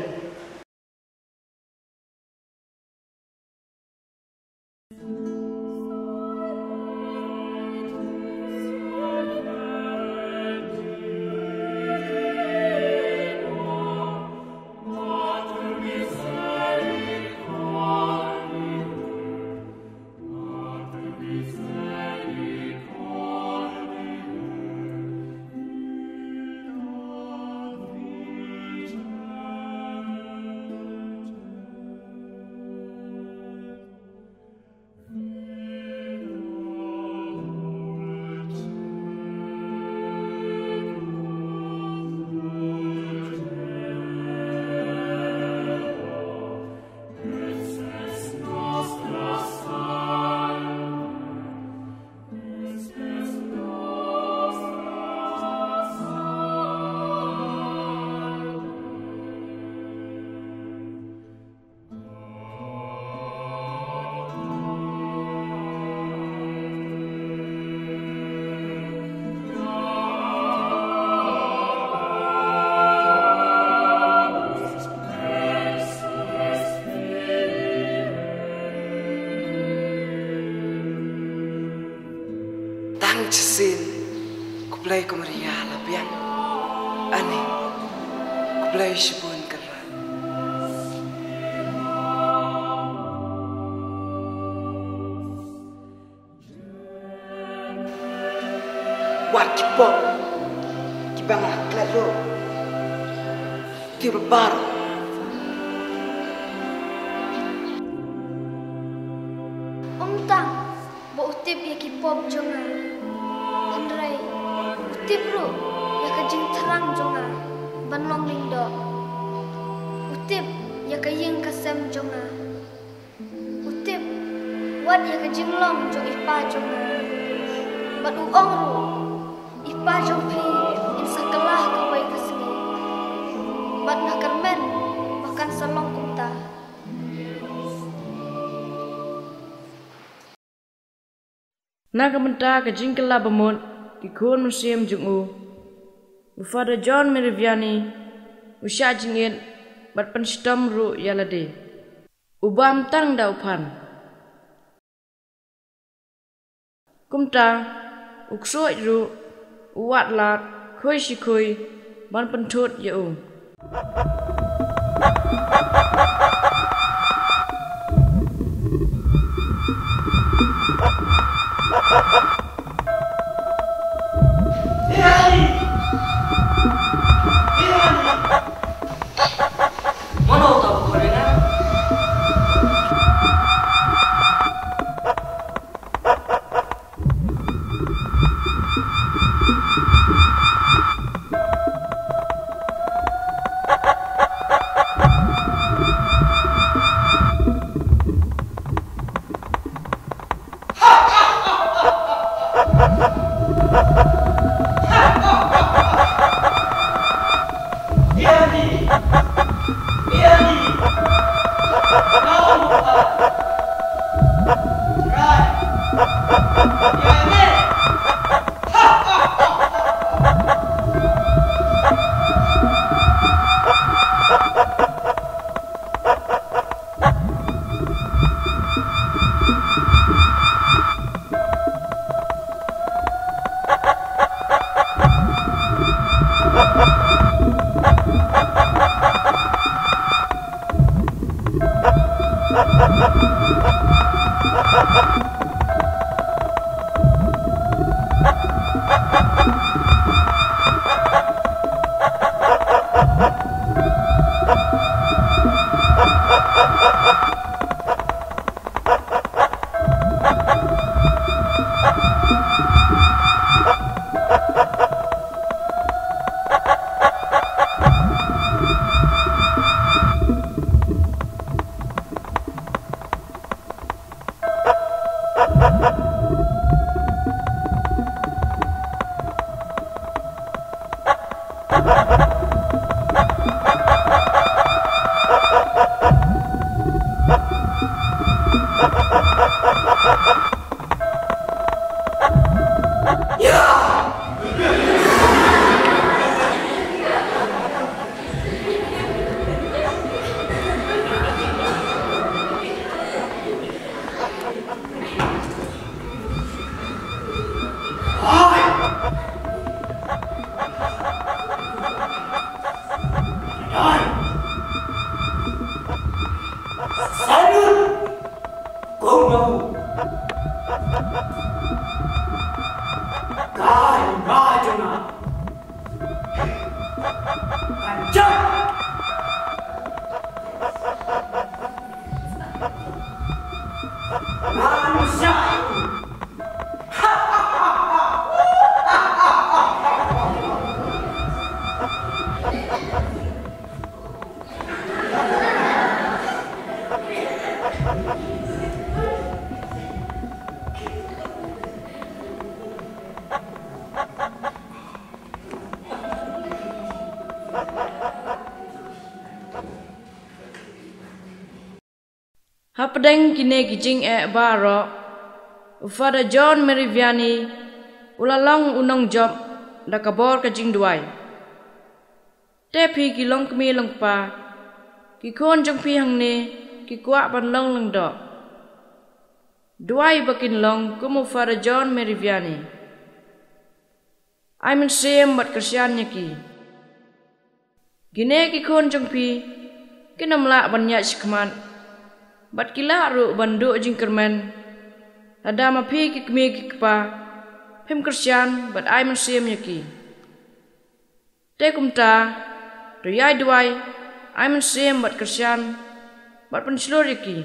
Tang shisien, khublei ko Maria la biang. Ani, khublei shibun kyrpad. Wat ki pop kiba nga klet ruh kiba bar. Ym tang ba u tip ïa ki pop jong nga, hynrei u tip ruh ïa ka jingthrang jong nga ban long lyngdoh. U tip ïa ka ïing ka sem jong nga. U tip wat ïa ka jinglong jong i pa jong nga. Bad u ong ruh, i pa jong phi in sa kylla ha kawei ka sngi. Bad nga kyrmen ba kan sa long kumta. Na ka bynta ka jingkylla bamut ki khun mynsiem jong u, u Father John Mary Vianney u shah jingit bad pynshitom ruh ïa lade. U bam tang da u phan. Kumta u ksuid ruh u wad lad khuid shi khuid ban pynthut ïa u. Hapdeng kine ki jingeh baroh, u Father John Mary Vianney u la long u nongjop da ka bor ka jingduwai. Te phi ki longkmie longkpa, ki khun jong phi hangne ki kwah ban long lyngdoh. Duwai ba kin long kum u Father John Mary Vianney. Ai mynsiem bad kyrshan ïa ki. Kine ki khun jong phi kin ym lah ban ïaid shakhmat bad ki lah ruh ban duh jingkyrmen. Lada ma phi ki kmie ki kpa phim kyrshan bad ai mynsiem ïa ki. Te kumta, to ïai duwai, ai mynsiem bad kyrshan bad pynshlur ïa ki,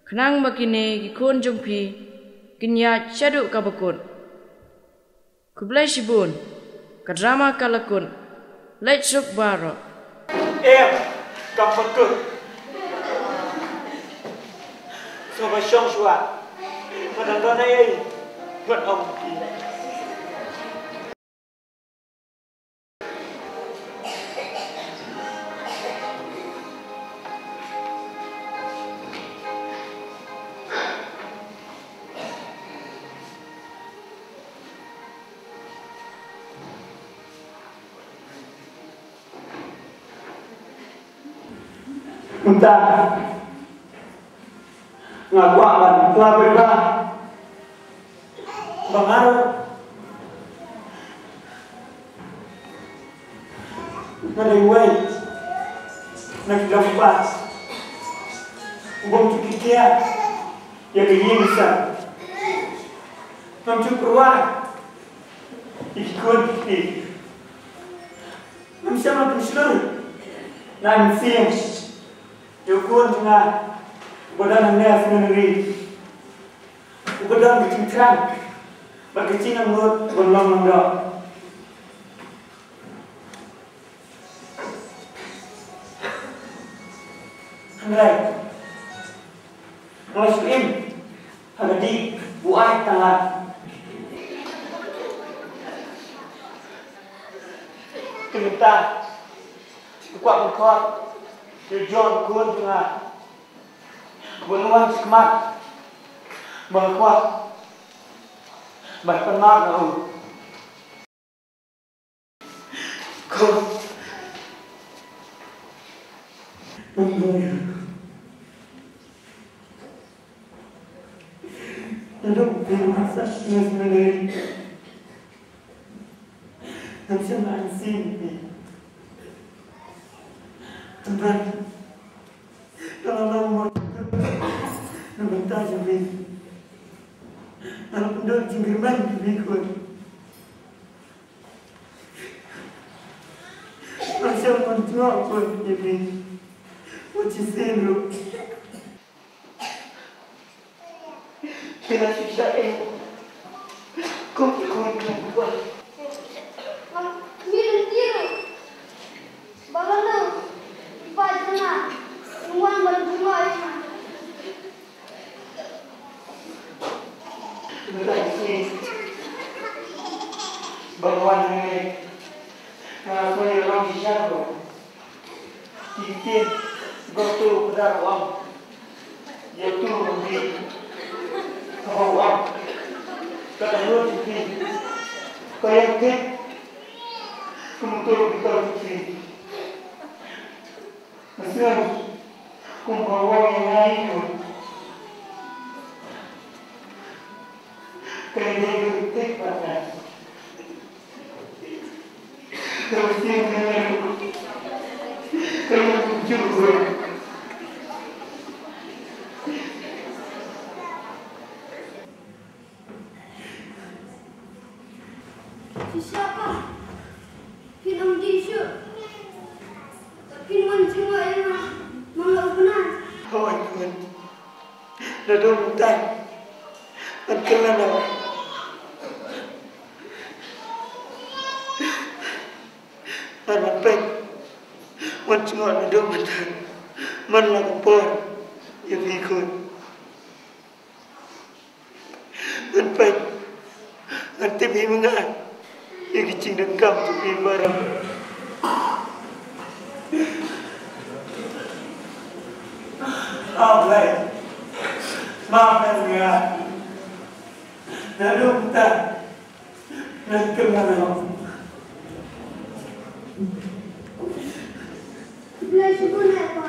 khnang ba kine ki khun jong phi kin ïaid shaduh kaba kut. Khublei shibun. Ka drama ka la kut. Leit suk baroh. Em, kam pat kut. Sngewbha shong shuwa. Nga dang don ei ei ban ong ïa phi. Mynta nga kwah ban ïathuh ba, ba nga ruh nga dei uwei na ki nongpynïaid u bym ju kieh ïa ka ïing ka sem. Ngam ju pyrshah ïa ki khun ki kti. Ngam shym la pynshlur na mynsiem ïa u khun jong nga uba don hangne ha shnong Nongri, uba don ka jingthrang bad ka jingangnud ban long lyngdoh. Hynrei nga la shu im ha ka dih u ai tang la. Te mynta nga kwah ban khot ïa u John, khun jong nga, ban wan shakhmat, ba nga kwah ban pan map na u. Khun. Ngam shym la ai mynsiem ïa phi. Tang ba nga la long mo na bynta jong phi. Nga la pynduh jingkyrmen ïa phi khun. Nga sngewbha ban jngoh khun ïa phi. Wat shisien ruh phi la shu shah ïa nga kum i khun khlem kpa. Ngi lynti ruh ba lano i pa jong nga un wan ban jngoh ïa nga. Mynta i sngi ba nga wan hangne, nga la sngewthuh ïa ka long shisha ruh. Ki ktien ba uto u Phadar u ong, Ïa tu ruh phi, haba u ap, ka dohnud jong phi ka ïeng thik kumto ki tol jong phi. Nga sngew kumba u ong ïa nga, i khun, ka dei ka thik bad nga. Ka shisien ka ïeng, ka ïeng kumjuh ruh. Shisha pa, phin ym dih shuh. Phin wan jngoh ïa nga man la u bnai. Hooid khun. Naduh mynta ngan kylla noh. Ngan wan peit, wan jngoh naduh mynta man la ka por ïa phi khun. Ngan peit, ngan tip hi ma nga ïa ki jingdonkam jong phi baroh. A Blei, map ïa nga. Naduh mynta ngan kylla noh. Blei shibun eh pa.